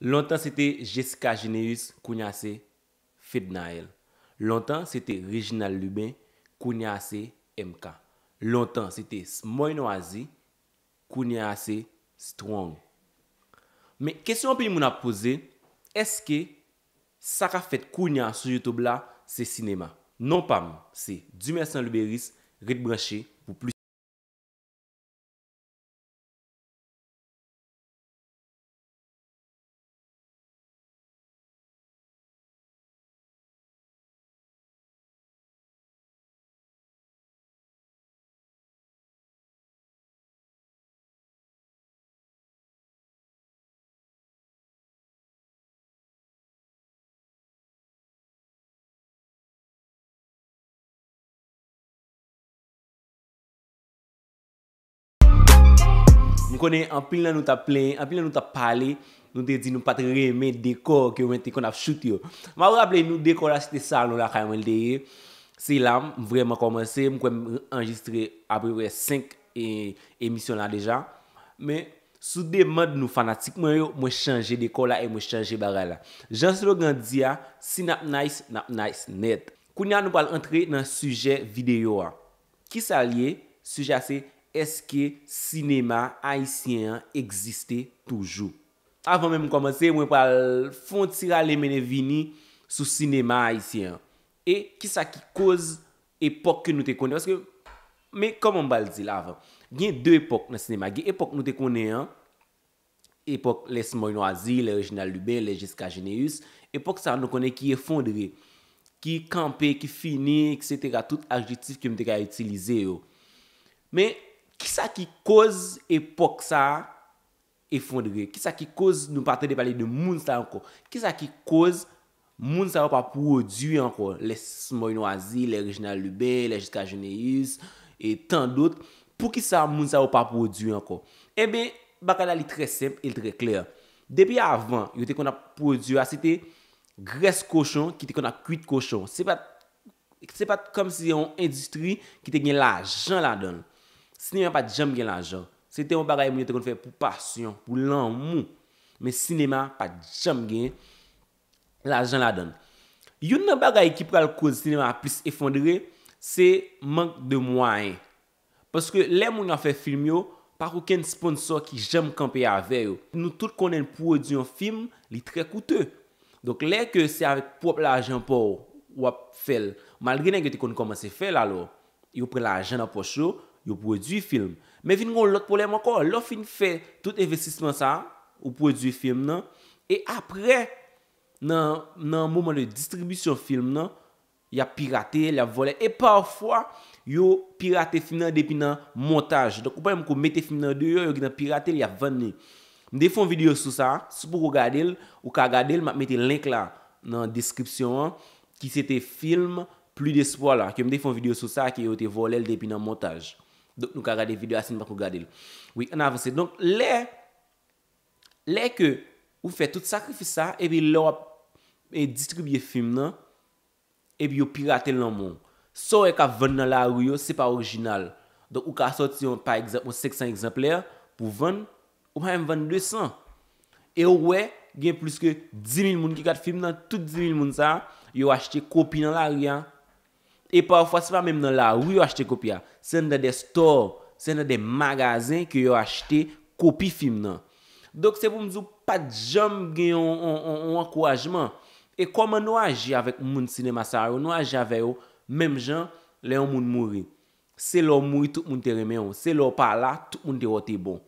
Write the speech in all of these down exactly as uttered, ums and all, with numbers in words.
Lontan se te Jessica Généus, kounye a se Fednaelle. Lontan se te Reginald Lubin, kounye a se M K. Lontan se te Smoy Noisy, kounye a se Strong. Men kesyon anpil moun ap poze, èske sa k ap fèt kounye a sou YouTube la se sinema? Non pa m, se Dumersan Luberice, ret branche pou plis. M konnen anpil nan nou t ap plenyen, anpil nan nou t ap pale, nou te di nou pa t renmen dekò ke mwen te konn ap shoot yo. M ap raple nou dekò la se te salon lakay mwen l te ye. Se la m vrèman kòmanse, m kwè m anrejistre apeprè senk e, emisyon la deja. Men sou demann nou fanatik mwen yo, mwen chanje dekò la e mwen chanje bagay la. Jan slogan di a, si n ap nice, n ap nice nèt. Kounye a nou pral antre nan sijè videyo a. Kisa l ye? Sijè a se, èske sinema ayisyen an egziste toujou? Avan menm kòmanse, mwen pral fè yon ti rale mennen vini sou sinema ayisyen an. E kisa ki koz epòk ke nou te konnen? Paske, men kòman m pral di l avan? Gen de epòk nan sinema. Gen epòk nou te konnen an, epòk lè Smoy Noisy, lè Reginald Lubin, lè Jessica Généus. Epòk sa a nou konnen ki efondre, ki kanpe, ki fini, etsetera. Tout adjektif ke m te ka itilize yo. Men, kisa ki koz epòk sa a efondre? Kisa ki koz nou pa tande pale de moun sa ankò? Kisa ki koz moun sa yo pa pwodui ankò? Lè Smoy Noisy, lè Reginald Lubin, lè Jessica Généus, e tan dòt. Poukisa moun sa yo pa pwodui ankò? Enben, bagay la li trè senp e li trè klè. Depi avan, yo te konn ap pwodui a, se te grès kochon ki te konn ap kwit kochon. Se pa t se pa t kòmsi se yon endistri ki te gen lajan ladan l. Sinema pa t janm gen lajan. Se te yon bagay moun yo te konn fè pou pasyon, pou lanmou. Men sinema pa t janm gen lajan ladan l. Youn nan bagay ki pral koz sinema a plis efondre, se mank de mwayen. Paske lè moun yo ap fè fim yo, pa okenn sponsò ki janm kanpe avè yo. Nou tout konnen pwodui yon fim, li trè koute. Donk, lè ke se avèk pwòp lajan pa w w ap fè l, malgre nèg yo te konn kòmanse fè l alò, yo pran lajan nan pòch yo, yo pwodui fim. Men vin gen yon lòt pwoblèm ankò, lè w fin fè tout envestisman sa a, ou pwodui fim nan, e apre, nan, nan moman de distribisyon fim nan, y ap pirate l, y ap vòlè. E pafwa, yo pirate fim nan depi nan montaj. Donk, ou pa menm ko mete fim nan deyò, yo gentan pirate l, y ap vann li. M te fè yon videyo sou sa, si w poko gade l, ou ka gade l, m ap mete link la nan deskripsyon an, ki se te fim Plus d'Espoir la, ke m te fè yon videyo sou sa, ke yo te vòlè l depi nan montaj. Donk, nou ka gade videyo a si n poko gade l. Wi, ann avanse. Donk, lè, lè ke ou fè tout sakrifis sa, epi lè w ap, e, distribye fim nan, epi yo pirate l nan men w. Sa w wè k ap vann nan lari yo, se pa orijinal. Donk, ou ka sòti yon, pa egzanp, yon senk san egzanplè pou vann, ou pa menm vann de san. E w wè, gen plis ke dis mil moun ki gad fim nan, tout dis mil moun sa a, yo achte kopi nan lari a. E pafwa, se pa menm nan lari yo achte kopi a. Se anndan de store, se anndan de magazen ke yo achte kopi fim nan. Donk, se pou m di w, pa t janm gen yon, yon, yon, yon ankourajman. E kòman nou aji avèk moun sinema sa yo? Nou aji avè yo menm jan lè yon moun mouri. Se lè w mouri, tout moun te renmen w. Se lè w pa la, tout moun te wè w te bon.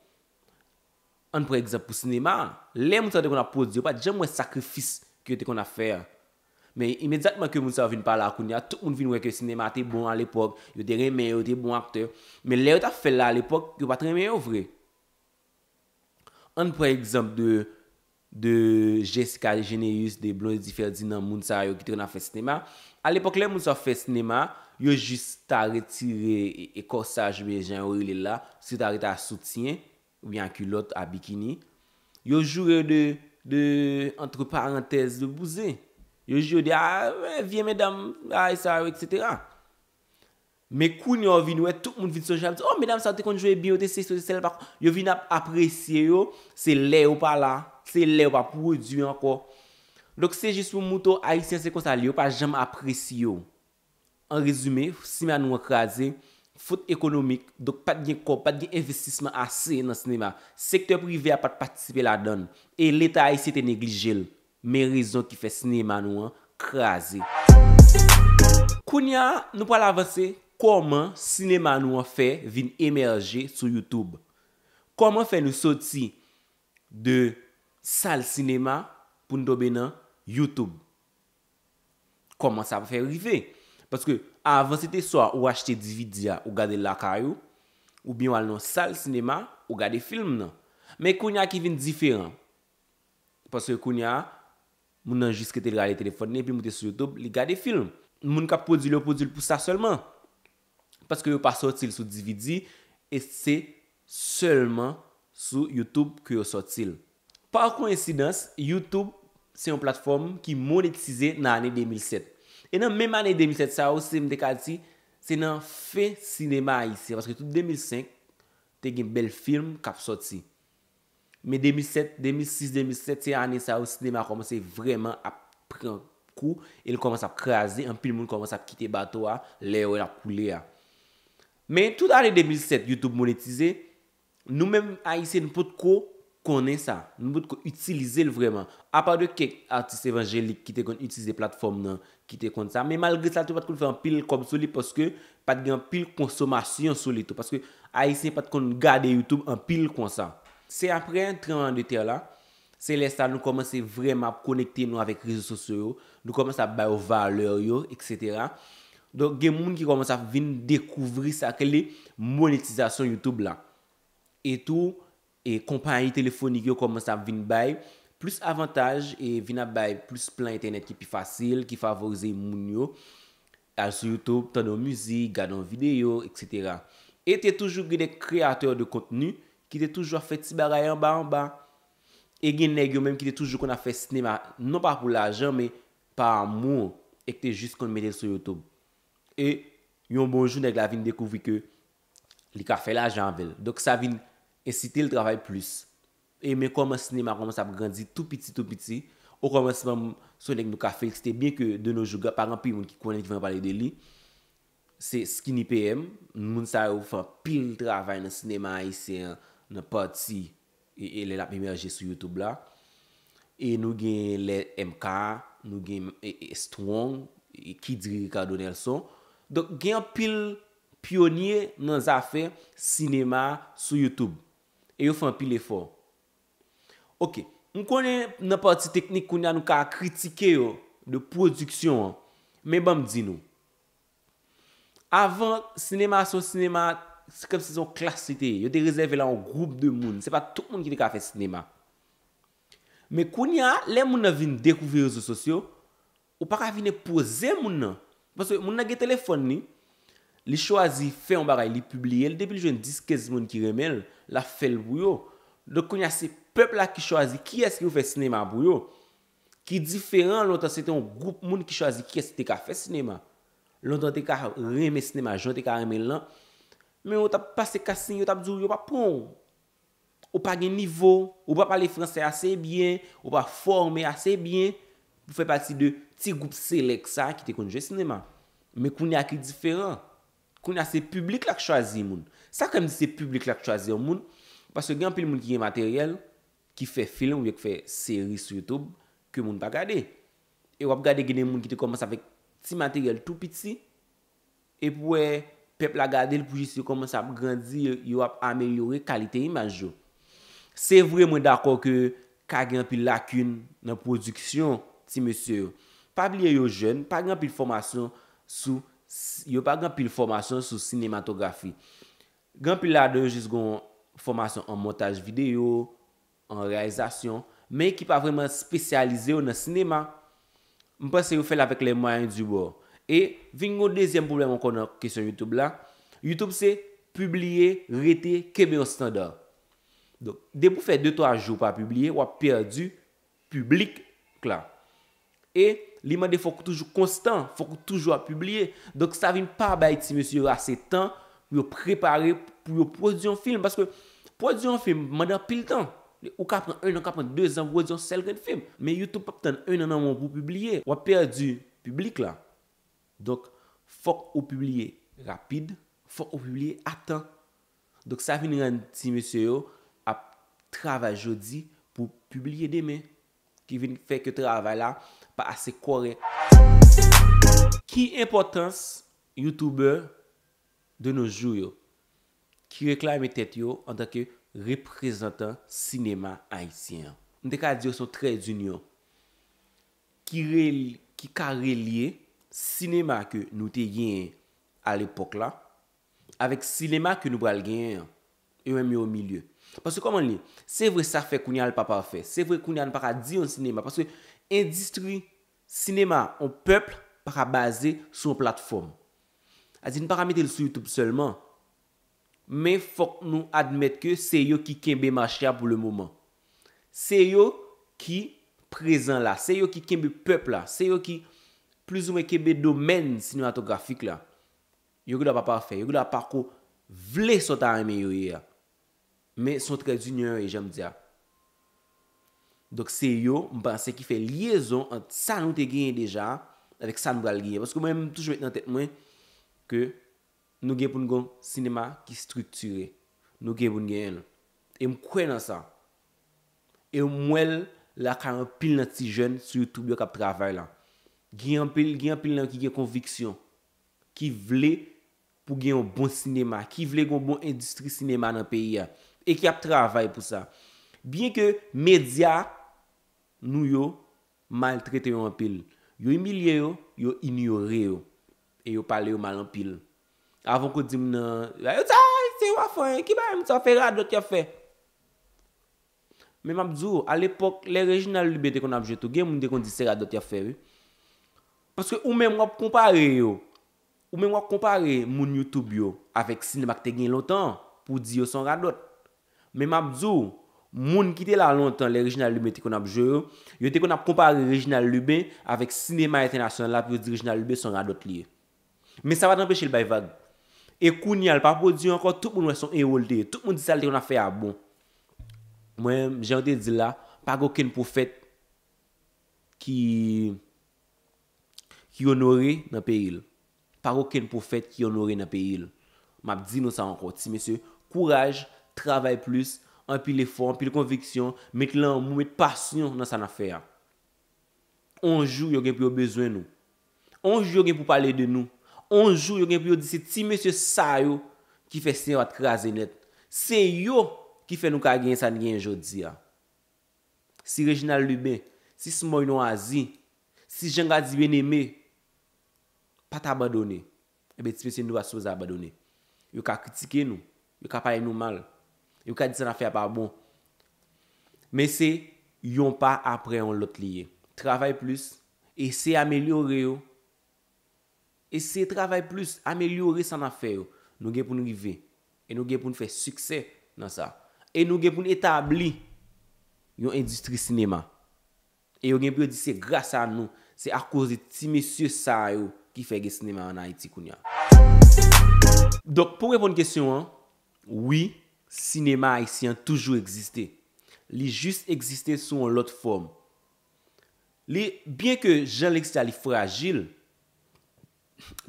Ann pran egzanp pou sinema a. Lè moun sa yo te konn ap pwodui, yo pa t janm wè sakrifis ke yo te konn ap fè a. Men imedyatman ke moun sa yo vin pa la kounye a, tout moun vin wè ke sinema te bon alepòk, yo te renmen yo, yo te bon aktè. Men lè yo t ap fè l la alepòk, yo pa t renmen yo vre. Ann pran egzanp de, de Jessica Généus, de Blondy Ferdinand, moun sa yo ki te konn ap fè sinema. Alepòk, lè moun sa yo ap fè sinema, yo jis ta retire e, e kòsaj oubyen jan yo rele l la, si yo ta rete a soutyen, oubyen a kilòt, a bikini. Yo joure de, de, antre parantèz, de bouzen. Yo joure de, a, vye medam, bagay sa yo, etsetera. Men kounye a, w vin wè, tout moun vin sonje, ap di, o, medam sa yo te konn jwe byen, yo te sesi, yo te sela, pa, yo vin ap apresye yo, se lè yo pa la, Se lè yo pa pwodui ankò. Donk, se jis pou moutre w, Ayisyen se konsa l ye, yo pa janm apresye w. An rezime, sinema nou an kraze, fot ekonomik, donk pa t gen kòb, pa t gen envestisman ase nan sinema. Sektè prive a pa t patisipe ladan l. E Leta ayisyen te neglije l. Men rezon ki fè sinema nou an kraze. Kounye a, nou pral avanse kòman sinema nou an fè vin emèje sou YouTube. Kòman fè nou soti de sal sinema pou n tonbe nan YouTube? Kòman sa fè rive? Paske avan se te swa ou achte D V D a, ou gade l lakay ou, oubyen w al nan sal sinema, ou gade fim nan. Men kounye a ki vin diferan. Paske kounye a, moun nan jis rete l gade telefòn li, epi moute sou YouTube, li gade fim. Moun k ap pwodui l, yo pwodui l pou sa sèlman. Paske yo pa sòti l sou D V D, e se sèlman sou YouTube ke yo sòti l. Pa koyensidans, YouTube se yon platfòm ki monetize nan ane de mil sèt. E nan menm ane de mil sèt sa yo, se, m te ka di, se nan fen sinema ayisyen, paske tout de mil senk, te gen bèl fim k ap sòti. Men de mil sèt, de mil sis, de mil sèt, se ane sa yo sinema kòmanse vrèman ap pran kou e l kòmanse ap kraze, anpil moun kòmanse ap kite bato a lè yo wè l ap koule a. Men tout ane de mil sèt, YouTube monetize, nou menm Ayisyen, nou potko konnen sa. Nou potko itilize l vrèman. Apa de kèk atis evanjelik ki te konn itilize platfòm nan, ki te konn sa. Men malgre sa, tou pa t konn fè anpil kòb sou li paske pa t gen anpil konsomasyon sou li tou. Paske Ayisyen pa t konn gade YouTube anpil konsa. Se apre tranblemanntè la, se lè sa nou kòmanse vrèman ap konekte nou avèk rezo sosyo yo, nou kòmanse ap ba yo valè yo, etsetera. Donk, gen moun ki kòmanse ap vin dekouvri sa k rele monetizasyon YouTube la. E tou, e konpayi telefonik yo kòmanse ap vin bay plis avantaj e vin ap bay plis plan entènèt ki pi fasil, ki favorize moun yo al sou YouTube, tande yon mizik, gade yon videyo, etsetera. E te toujou gen de kreyatè de kontni ki te toujou ap fè ti bagay anba anba. E gen nèg yo menm ki te toujou konn ap fè sinema, non pa pou lajan, men pa amou, e ki te jis konn mete l sou YouTube. E yon bon jou, nèg la vin dekouvri ke li ka fè lajan avè l. Donk, sa vin ensite l travay plis. E men kòman sinema kòmanse ap grandi tou piti, tou piti. Okòmansman, m, se yon nèg nou ka felisite, byen ke de nos jours, pa gen anpil moun ki konnen, ki vrèman pale de li. Se Skinny P M. Moun sa yo fè anpil travay nan sinema ayisyen an, nan pati, e, e lè l ap emèje sou YouTube la. E nou gen lè M K, nou gen, e, e, Strong, e, Kidri Ricardo Nelson. Donk, gen anpil pyonye nan zafè sinema sou YouTube. E yo fè anpil efò. Oke, m konnen nan pati teknik kounye a nou ka kritike yo de pwodiksyon an. Men ban m di nou. Avan, sinema se yon sinema, se kòmsi se yon klas li te ye. Yo te rezève l a yon gwoup de moun. Se pa tout moun ki te ka fè sinema. Men kounye a, lè moun nan vin dekouvri rezo sosyo, ou pa ka vin enpoze moun nan. Paske moun nan gen telefòn li, li chwazi fè yon bagay, li pibliye l, depi l jwenn dis, kenz moun ki renmen l, l ap fè l pou yo. Donk kounye a se pèp la ki chwazi kiyès ki pou fè sinema pou yo. Ki diferan, lontan se te yon gwoup moun ki chwazi kiyès ki te ka fè sinema. Lontan te ka renmen sinema, jan w te ka renmen l lan. Men ou t ap pase casting, yo t ap di w yo p ap pran w. Ou pa gen nivo, ou pa pale franse ase byen, ou pa fòme ase byen pou fè pati de ti gwoup selèk sa ki te konn jwe sinema. Men kounye a ki diferan. Kounye a se piblik la k chwazi moun. Sa k fè m di se piblik la k chwazi yon moun, paske gen anpil moun ki gen materyèl, ki fè fim oubyen ki fè seri sou YouTube ke moun pa gade. E w ap gade gen de moun ki te kòmanse avèk ti materyèl tou piti, epi w wè pèp la gade l pou jis yo kòmanse ap grandi, yo, yo ap amelyore kalite imaj yo. Se vre, mwen dakò ke ka gen anpil lakin nan pwodiksyon ti mesye yo. Pa bliye yo jèn, pa gen anpil fòmasyon sou, yo pa gen anpil fòmasyon sou sinematografi. Gen anpil ladan yo jis gen yon fòmasyon an montaj videyo, an reyalizasyon, men ki pa vrèman espesyalize yo nan sinema. M panse yo fè l avèk les moyens du bord. E vin gen yon dezyèm pwoblèm ankò nan kesyon YouTube la. YouTube se pibliye, rete, kenbe yon estanda. Donk, depi w fè de twa jou w pa pibliye, w ap pèdi piblik la. E li mande fòk ou toujou konstan, fòk ou toujou ap pibliye. Donk, sa vin pa bay ti mesye yo ase tan pou yo prepare, pou yo pwodui yon fim. Paske pwodui yon fim mande anpil tan. Ou ka pran en an, ka pran de zan pou pwodui yon sèl grenn fim. Men YouTube p ap tann en an nan men w pou pibliye. W ap pèdi piblik la. Donk, fòk ou pibliye rapid, fòk ou pibliye a tan. Donk, sa vin rann ti mesye yo ap travay jodi pou pibliye demen. Ki vin fè ke travay la pa ase kòrèk. Ki enpòtans youtubè de nos jours yo ki reklame tèt yo antanke reprezantan sinema ayisyen an? M te ka di yo se yon trè dinyon ki, rel- ki ka relye sinema ke nou te genyen alepòk la avèk sinema ke nou pral genyen an. Yo menm yo o milye. Paske kòman l ye? Se vre sa fè kounye a l pa pafè. Se vre kounye a nou pa ka di yon sinema. Paske endistri sinema yon pèp pa ka baze sou yon platfòm. Sa di nou pa ka mete l sou YouTube sèlman. Men fòk nou admèt ke se yo ki kenbe mache a pou le moman. Se yo ki prezan la. Se yo ki kenbe pèp la. Se yo ki plizoumwen kenbe domèn sinematografik la. Yo gendwa pa pafè, yo gendwa pa ko vle sa w ta renmen yo ye a. Men se yon trè dinyon yo ye, jan m di a. Donk se yo, m panse, ki fè lyezon ant sa nou te genyen deja avèk sa nou pral genyen. Paske mwen, m toujou met nan tèt mwen ke nou gen pou n gen yon sinema ki estriktire. Nou gen pou n genyen l. E m kwè nan sa. E m wè l lakay anpil nan ti jèn sou YouTube yo k ap travay la. Gen anpil, gen anpil nan yo ki gen konviksyon, ki vle pou gen yon bon sinema, ki vle gen yon bon endistri sinema nan peyi a, e ki ap travay pou sa. Byenke medya nou yo maltrete yo anpil, yo imilye yo, yo inyore yo, e yo pale yo mal anpil. Avan w ko di m nan, yo di, "Ah, se yo ap fè, ki bagay moun sa fè, radòt y ap fè." Men m ap di w, alepòk, lè Reginald Lubin te konn ap jwe tou, gen moun te konn di se radòt y ap fè, wi. Paske ou menm w ap konpare yo. Ou menm w ap konpare moun YouTube yo avèk sinema k te gen lontan an pou w di yo se yon radòt. Men m ap di w, moun ki te la lontan lè Reginald Lubin te konn ap jwe yo, yo te konn ap konpare Reginald Lubin avèk sinema entènasyonal la pou yo di Reginald Lubin se yon radòt li ye. Men sa pa t anpeche l bay vag. E kounye a, l pa pwodui ankò, tout moun wè se yon ewo l te ye. Tout moun di sa l te konn ap fè a bon. Mwen, jan yo te di l la, pa gen okenn pwofèt ki, ki onore nan peyi l. Pa gen okenn pwofèt ki onore nan peyi l. M ap di nou sa ankò, ti mesye, kouraj, travay plis, anpil efò, anpil konviksyon, met lanmou, met pasyon nan sa n ap fè a. On jou, yo gen pou yo bezwen nou. On jou, yo gen pou pale de nou. On jou, yo gen pou yo di se ti mesye sa yo ki fè sinema t kraze nèt. Se yo ki fè nou ka genyen sa n genyen jodi a. Si Reginald Lubin, si Smoy Noazi, si Jean Gady Bien-Aimé pa t abandone, ebyen, ti mesye, nou pa sipoze abandone. Yo ka kritike nou, yo ka pale nou mal, yo ka di sa n ap fè a pa bon. Men se yon pa apre yon lòt li ye. Travay plis, eseye amelyore yo. Eseye travay plis, amelyore sa n ap fè yo. Nou gen pou n rive. E nou gen pou n fè siksè nan sa. E nou gen pou n etabli yon endistri sinema. E yo gen pou yo di se gras a nou, se akoz de ti mesye sa yo ki fè gen sinema ann Ayiti kounye a. Donk, pou reponn kesyon an, wi, sinema ayisyen an toujou egziste. Li jis egziste sou yon lòt fòm. Li, byenke jan l egziste a, li frajil,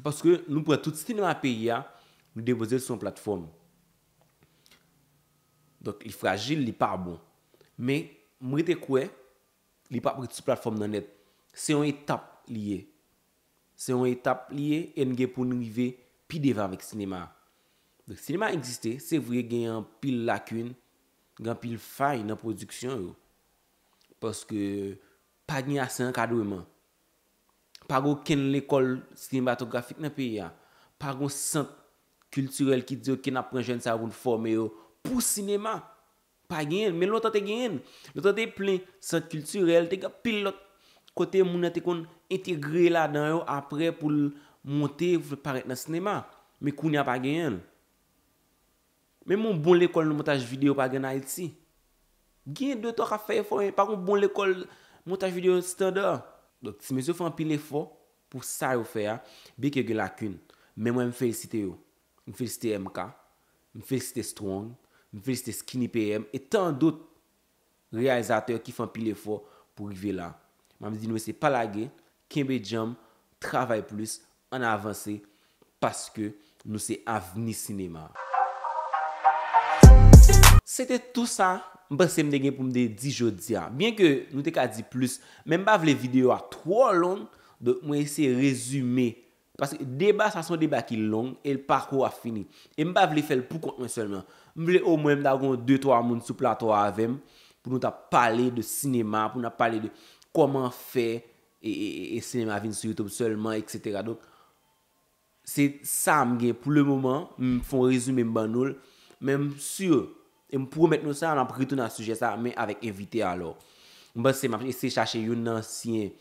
paske nou pran tout sinema peyi a, nou depoze l sou yon platfòm. Donk, li frajil, li pa bon. Men, m rete kwè, li p ap ret sou platfòm nan nèt. Se yon etap li ye. Se yon etap li ye e n gen pou n rive pi devan avèk sinema a. Donk, sinema egziste, se vre gen anpil lakin, gen anpil fay nan pwodiksyon yo. Paske pa gen ase ankadreman. Pa gen okenn lekòl sinematografik nan peyi a. Pa gen sant kiltirèl ki di, "Oke, n ap pran jèn sa yo pou n fòme yo pou sinema." Pa genyen l, men lontan te genyen l. Lontan te plen sant kiltirèl, te gen anpil lòt kote moun nan te konn entegre ladan yo apre pou l monte, pou l parèt nan sinema. Men kounye a pa genyen l. Menm yon bon lekòl nan montaj videyo pa gen ann Ayiti. Gen de twa k ap fè efò, men pa gen yon bon lekòl montaj videyo estanda. Donk, ti mesye fè anpil efò pou sa yo fè a, byenke gen lakin. Men mwen, m felisite yo. M felisite M K, m felisite Strong, m felisite Skinny P M, e tandout. reyalizatè ki fè anpil efò pou rive la. M ap di nou mesye, pa lage, kenbe djanm, travay plis, ann avanse, paske nou se avni sinema. Se te tou sa m panse m te gen pou m te di jodi a. Byen ke nou te ka di plis, men m pa vle videyo a twò long, donk mwen eseye rezime. Paske deba sa se yon deba ki long e l pako ap fini. E m pa vle fè l pou kont mwen sèlman. M vle omwen m ta gen de twa moun sou plato a avè m pou nou ta pale de sinema, pou n ap pale de kòman fè e, e, e, e sinema vin sou YouTube sèlman, etsetera. Donk, se sa m gen pou le moman. M fè yon rezime m ban nou l. Men m si, e m pwomèt nou sa, n ap retounen a sijè sa, men avèk envite alò. M panse m ap eseye chache youn nan ansyen,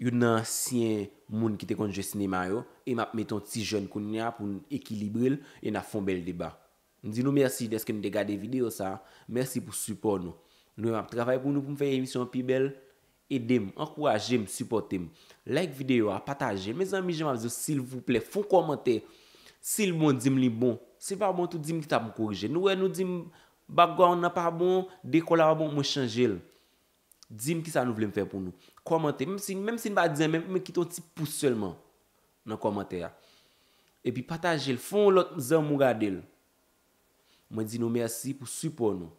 youn nan ansyen moun ki te konn jwe sinema yo, e m ap mete yon ti jèn kounye a pou n ekilibre l, e n ap fè yon bèl deba. M di nou mèsi dèske nou te gade videyo sa. Mèsi pou sipò nou. Nou menm ap travay pou nou pou m fè emisyon an pi bèl. Ede m, ankouraje m, sipòte m. Like videyo a, pataje l. Mezanmi, jan m ap di w, silvouplè, fè yon kòmantè. Si l bon, di m li bon. Si l pa bon tou, di m kisa pou m korije. Nou wè, nou di m background nan pa bon, dekò la pa bon, mwen chanje l. Di m kisa nou vle m fè pou nou. Kòmante. Menm si, menm si n pa di anyen, men, men kite yon ti pous sèlman nan kòmantè a. Epi pataje l, fè yon lòt zanmi w gade l. Mwen di nou mèsi pou sipò nou.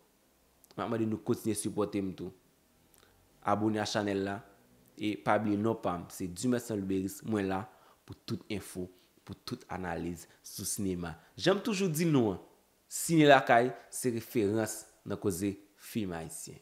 M ap mande nou kontinye sipòte m tou. Abone a chanèl la. E pa bliye non pa m, se Dumerson Luberice. Mwen la pou tout enfo, pou tout analiz sou sinema. Jan m toujou di nou an, Sine Lakay se referans nan koze fim ayisyen.